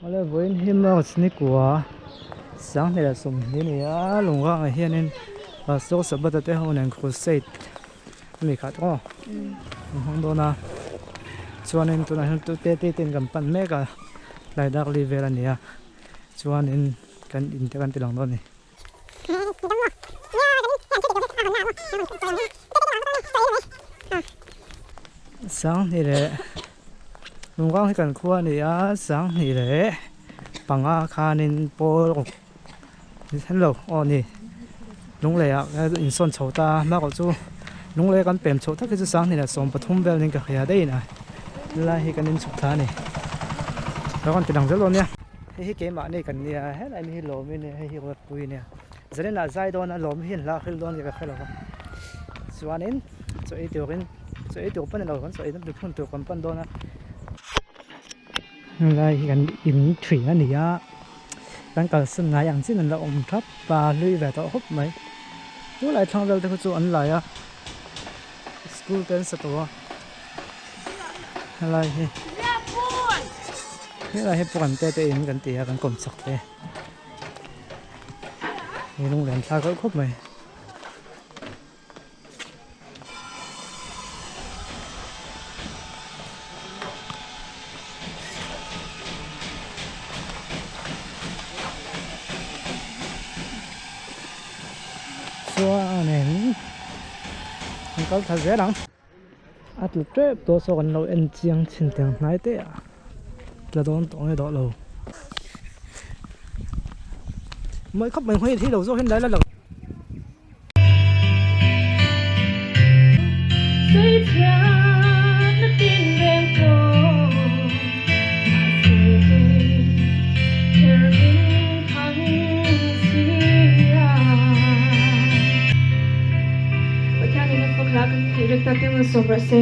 Awle vawiin hi March ni kua sanghnih leh sawmhnih a ni a lungrangah hianin Pastor Sabata te ho nen crusade a ni khat aw an hmang dawn a chuanin tunah hian te te ten kan pan mek a tlai dak li vel a ni a chuanin kan in te kan ti lang dawn a ni. Sanghnih leh Lungkang hi kan khua a ni a, Sanghnih leh panga khanin pawl ruk ni lo aw ni Lunglei ah insawn chho ta a hma kawh chu Lunglei kan pem chhoh tak hi chu Sanghnih leh 13 vel niin ka hria daih a helai hi kan inchhuk thla a ni lo kan ti lang zel dawn nia. Hei hi keimahni kan nia helai mi hi lawm i nia hei hi Ruatpui a nia zanin ah zai dawn a lawm hi an hla hril dawn tih ka hre lo va chuanin chaw ei turin chaw ei tur pawh ni lo kan chaw ei na hmun tur kan pan dawn a helai hi kan in thin a ni a kan kalsan ngai ang chin an la awm thap a hlui ve tawh khawp mai tunlai thlang vel te kha chu an lai a school te an sa tawh a. Helai hi helai hi puan te te in kan ti a kan kawm chak te hi lunglen thlak reuh khawp mai. Chuanin an kal thla zel ang. A tlu tep tawh saw kan lo en chiang thin teng hnai te a tla dawn tawh nge dawh lo. Mai khawp mai hmei hi lo zawk hian lai la lang. Pathianin a fak hla kan theih rek ta te malsawm rawh se.